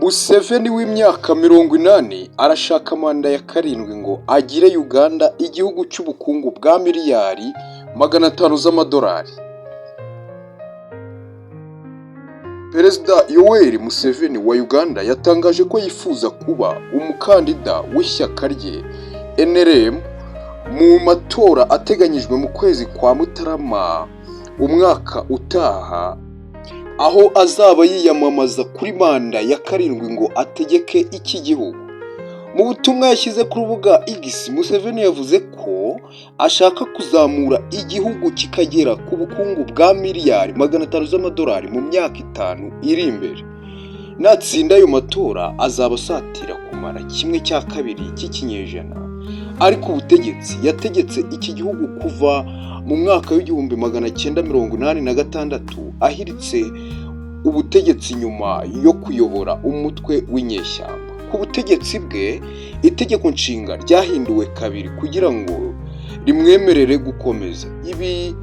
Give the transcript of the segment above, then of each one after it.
Museveni w'imyaka 80 arashaka manda ya karindwi ngo agire Uganda igihugu cy'ubukungu bwa miliyari 500 z'amadolari. Perezida Yoweri Museveni wa Uganda yatangaje ko yifuza kuba umukandida w'ishyaka rye NRM mu matora ateganyijwe mu kwezi kwa Mutarama umwaka utaha, aho azaba yiyamamaza kuri manda ya karindwi ngo ategeke iki gihugu. Mu butumwa yashyize ku rubuga X, Museveni yavuze ko ashaka kuzamura igihugu kikagera ku bukungu bwa miliyari 500 z'amadolari mu myaka 5 iri imbere. Natsinda ayo matora, azaba asatira kumara ½ cy'ikinyejana ari ku butegetsi. Yategetse iki gihugu kuva mu mwaka w'1986, ahiritse ubutegetsi nyuma yo kuyobora umutwe w'inyeshyamba. Ku butegetsi bwe, itegeko nshinga ryahinduwe kabiri kugira ngo rimwemerere gukomeza. Ibi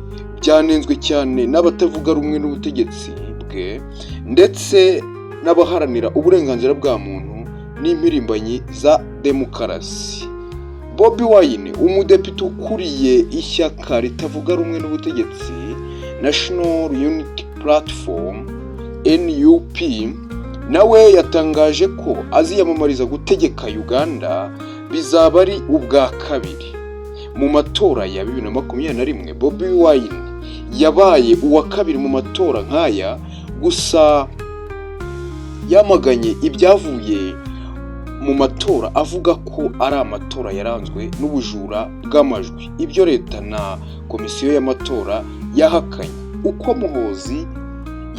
byanenzwe cyane n'abatavuga rumwe n'ubutegetsi bwe ndetse n'abaharanira uburenganzira bwa muntu n'impirimbanyi za demokarasi. Bobi Wine, umudepite ukuriye ishyaka ritavuga rumwe n'ubutegetsi National Unity Platform, NUP, nawe yatangaje ko aziyamamariza gutegeka Uganda, bizaba ari ubwa kabiri. Mu matora ya 2021, Bobi Wine yabaye uwa kabiri mu matora nk'aya, gusa yamaganye ibyavuye mu matora, avuga ko ari amatora yaranzwe n'ubujura bw'amajwi, ibyo leta na komisiyo y'amatora yahakanye. Uko Muhozi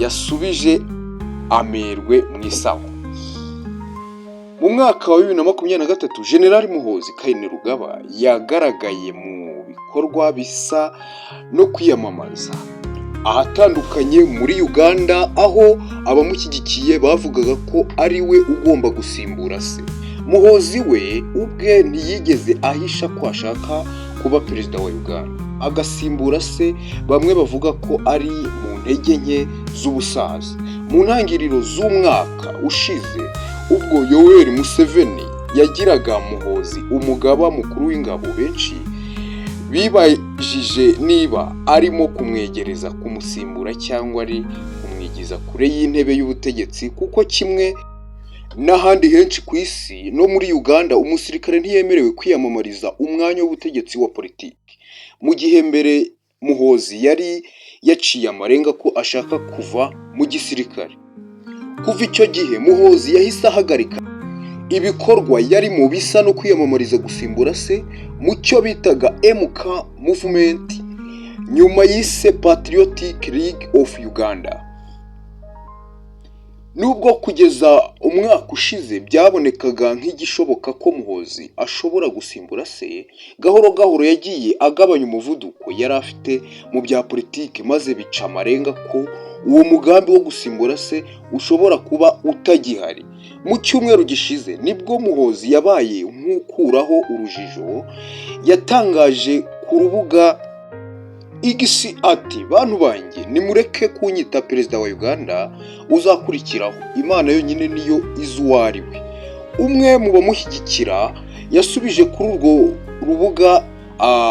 yasubije amerwe mu isaho. Mu mwaka wa 2023, General Muhozi Kainerugaba yagaragaye mu bikorwa bisa no kwiyamamaza ahatandukanye muri Uganda, aho abamushyigikiye bavugaga ko ari we ugomba gusimbura se. Muhozi we ubwe ntiyigeze ahisha ko ashaka kuba perezida wa Uganda, agasimbura se bamwe bavuga ko ari mu ntege nke z'ubusaza. Mu ntangiriro z'umwaka ushize, ubwo Yoweri Museveni yagiraga Muhozi umugaba mukuru w'ingabo, benshi bibajije niba arimo kumwegereza kumusimbura cyangwa ari kumwigiza kure y'intebe y'ubutegetsi, kuko kimwe n'ahandi henshi ku isi, no muri Uganda umusirikare ntiyemerewe kwiyamamariza umwanya w'ubutegetsi wa politiki. Mu gihe mbere Muhozi yari yaciye amarenga ko ashaka kuva mu gisirikare. Kuva icyo gihe, Muhozi yahise ahagarika ibikorwa yarimo bisa no kwiyamamariza gusimbura se mu cyo bitaga MK Movement, nyuma yise Patriotic League of Uganda. Nubwo kugeza umwaka ushize byabonekaga nk'igishoboka ko Muhozi ashobora gusimbura se, gahoro gahoro yagiye agabanya umuvuduko yari afite mu bya politiki, maze bica amarenga ko uwo mugambi wo gusimbura se ushobora kuba utagihari. Mu cyumweru gishize nibwo Muhozi yabaye nk'ukuraho urujijo. Yatangaje ku rubuga X ati: "Bantu banjye, nimureke kunyita perezida wa Uganda uzakurikiraho, Imana yonyine niyo izi uwo ari we." Umwe mu bamushyigikira yasubije kuri urwo rubuga,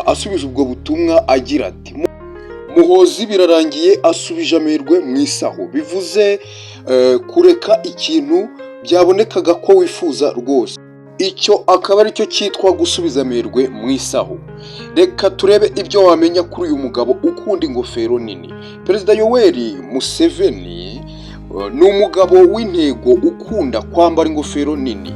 asubiza ubwo butumwa agira ati: "Muhozi birarangiye, asubije amerwe mu isaho." Bivuze kureka ikintu byabonekaga ko wifuza rwose, icyo akaba aricyo cyitwa gusubiza amerwe mu isaho. Reka turebe ibyo wamenya kuri uyu mugabo ukunda ingofero nini. Perezida Yoweri Museveni ni umugabo w'intego ukunda kwambara ingofero nini.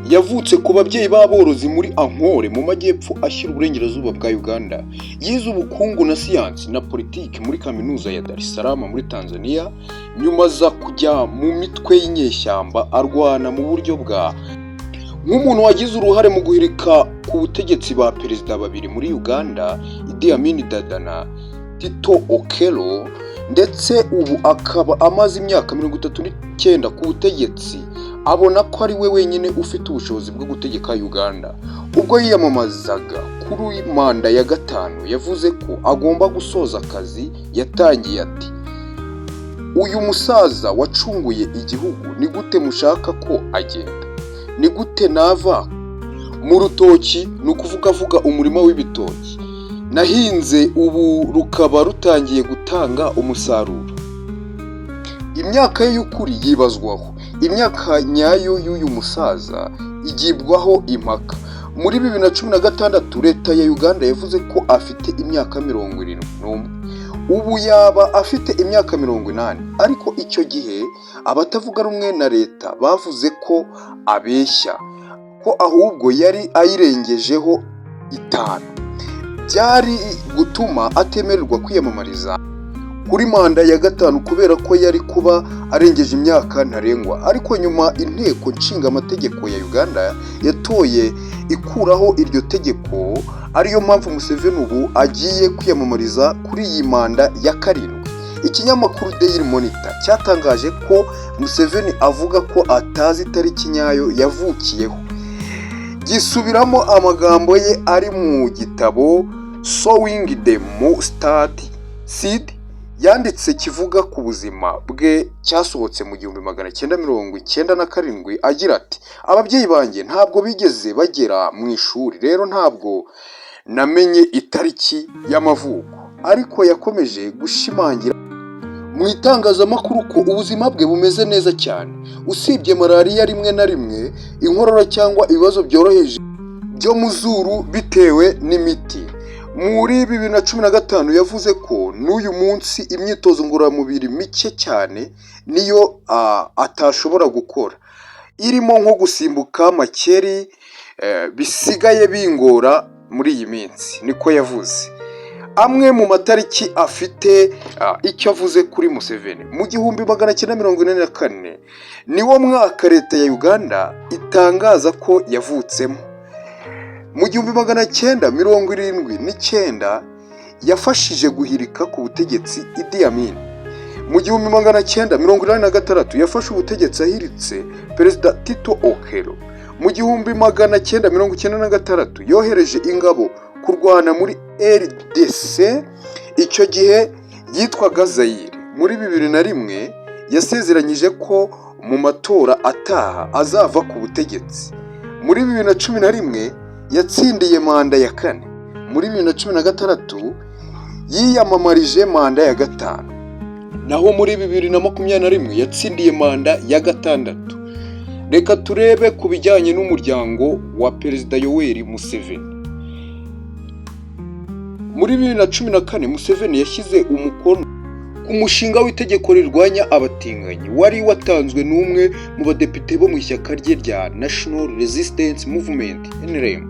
Yavutse ku babyeyi b'aborozi muri Ankole, mu majyepfo ashyira uburengerazuba bwa Uganda. Yize ubukungu na siyansi na politiki muri Kaminuza ya Dar es Salaam muri Tanzania, nyuma aza kujya mu mitwe y'inyeshyamba, arwana mu buryo bwa nk'umuntu wagize uruhare mu guhirika ku butegetsi ba perezida babiri muri Uganda, Idi Amin Dada na Tito Okello, ndetse ubu akaba amaze imyaka 39 ku butegetsi. Abona ko ari we wenyine ufite ubushobozi bwo gutegeka Uganda. Ubwo yiyamamazaga kuri manda ya gatanu, yavuze ko agomba gusoza akazi yatangiye, ati: "Uyu musaza wacunguye igihugu, ni gute mushaka ko agenda? Ni gute nava mu rutoki?" Ni ukuvuga avuga umurima w'ibitoki "nahinze, ubu rukaba rutangiye gutanga umusaruro." Imyaka ye y'ukuri yibazwaho. Imyaka nyayo y'uyu musaza igibwaho impaka. Muri 2016 leta ya Uganda yavuze ko afite imyaka 71, ubu yaba afite imyaka 80, ariko icyo gihe abatavuga rumwe na leta bavuze ko abeshya, ko ahubwo yari ayirengejeho 5, byari gutuma atemererwa kwiyamamariza kuri manda ya gatanu kubera ko yari kuba arengeje imyaka ntarengwa. Ariko nyuma inteko nshinga amategeko ya Uganda yatoye ikuraho iryo tegeko, ariyo mpamvu Museveni ubu agiye kwiyamamariza kuri iyi manda ya karindwi. Ikinyamakuru Daily Monitor cyatangaje ko Museveni avuga ko atazi itariki nyayo yavukiyeho, gisubiramo amagambo ye ari mu gitabo Sowing the Mustard Seed yanditse kivuga ku buzima bwe, cyasohotse mu 1997, agira ati: "Ababyeyi banjye ntabwo bigeze bagera mu ishuri, rero ntabwo namenye itariki y'amavuko." Ariko yakomeje gushimangira mu itangazamakuru ko ubuzima bwe bumeze neza cyane, usibye malariya rimwe na rimwe, inkorora cyangwa ibibazo byoroheje byo mu zuru bitewe n'imiti. Muri 2015 yavuze ko n'uyu munsi imyitozo ngororamubiri mike cyane niyo atashobora gukora, irimo nko gusimbuka makeri, "bisigaye bingora muri iyi minsi", niko yavuze. Amwe mu matariki afite icyo avuze kuri Museveni: mu 1944 niwo mwaka leta ya Uganda itangaza ko yavutsemo. Mu 1979 yafashije guhirika ku butegetsi Idi Amin. Mu 1986 yafashe ubutegetsi ahiritse Perezida Tito Okello. Mu 1996 yohereje ingabo kurwana muri RDC, icyo gihe yitwaga Zayire. Muri 2001 yasezeranyije ko mu matora ataha azava ku butegetsi. Muri 2011 yatsindiye manda ya kane. Muri 2016 yiyamamarije manda ya gatanu, naho muri 2021 yatsindiye manda ya gatandatu. Reka turebe ku bijyanye n'umuryango wa Perezida Yoweri Museveni. Muri 2014 Museveni yashyize umukono ku mushinga w'itegeko rirwanya abatinganyi wari watanzwe n'umwe mu badepite bo mu ishyaka rye rya National Resistance Movement, NRM.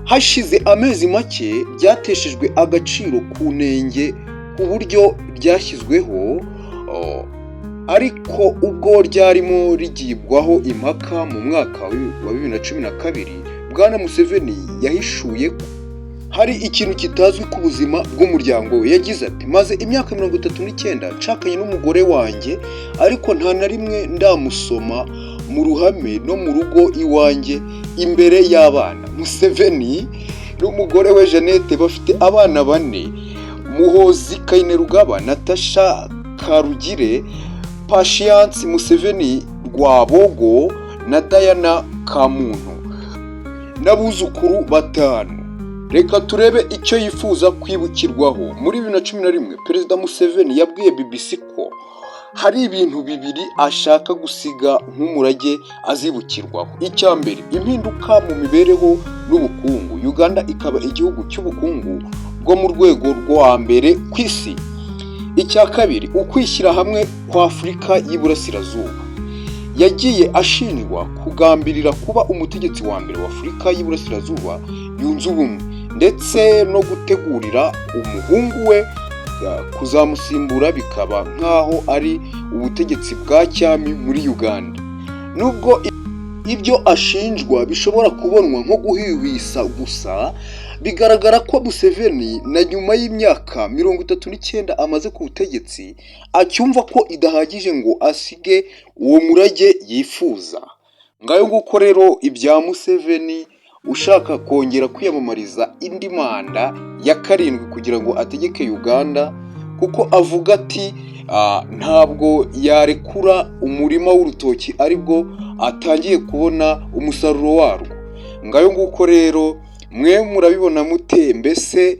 Hashize amezi make ryateshejwe agaciro ku nenge ku buryo ryashyizweho, ariko ubwo ryarimo rigibwaho impaka mu mwaka wa 2012, Bwana Museveni yahishuye ko hari ikintu kitazwi ku buzima bw'umuryango we. Yagize ati: "Maze imyaka 39 nshakanye n'umugore wanjye, ariko nta na rimwe ndamusoma mu ruhame no mu rugo iwanjye imbere y'abana." Museveni n'umugore we Jeannette bafite abana bane: Muhozi Kainerugaba, Natasha Karugire, Patience Museveni Rwabogo na Diana Kamuntu, n'abuzukuru batanu. Reka turebe icyo yifuza kwibukirwaho. Muri 2011 Perezida Museveni yabwiye BBC ko hari ibintu bibiri ashaka gusiga nk'umurage azibukirwaho. Icya mbere, impinduka mu mibereho n'ubukungu, Uganda ikaba igihugu cy'ubukungu bwo mu rwego rwa mbere ku isi. Icya kabiri, ukwishyira hamwe kwa Afurika y'Iburasirazuba. Yagiye ashinjwa kugambirira kuba umutegetsi wa mbere wa Afurika y'Iburasirazuba yunze ubumwe, ndetse no gutegurira umuhungu we kuzamusimbura, bikaba nk'aho ari ubutegetsi bwa cyami muri Uganda. Nubwo ibyo ashinjwa bishobora kubonwa nko guhwihwisa gusa, bigaragara ko Museveni na nyuma y'imyaka 39 amaze ku butegetsi acyumva ko idahagije ngo asige uwo murage yifuza. Ngayo nguko rero ibya Museveni ushaka kongera kwiyamamariza indi manda ya karindwi kugira ngo ategeke Uganda, kuko avuga ati: Ntabwo yarekura umurima w'urutoki aribwo atangiye kubona umusaruro warwo. Ngayo nguko rero, mwe murabibona mute? Mbese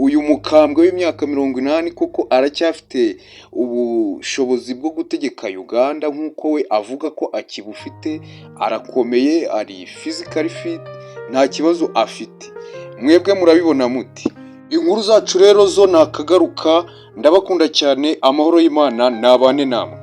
uyu mukambwe w'imyaka 80 koko aracyafite ubushobozi bwo gutegeka Uganda nk'uko we avuga ko akibufite? Arakomeye, ari physically fit, nta kibazo afite. Mwebwe murabibona muti? Inkuru zacu rero zo nakagaruka. Ndabakunda cyane, amahoro y'Imana nabane namwe.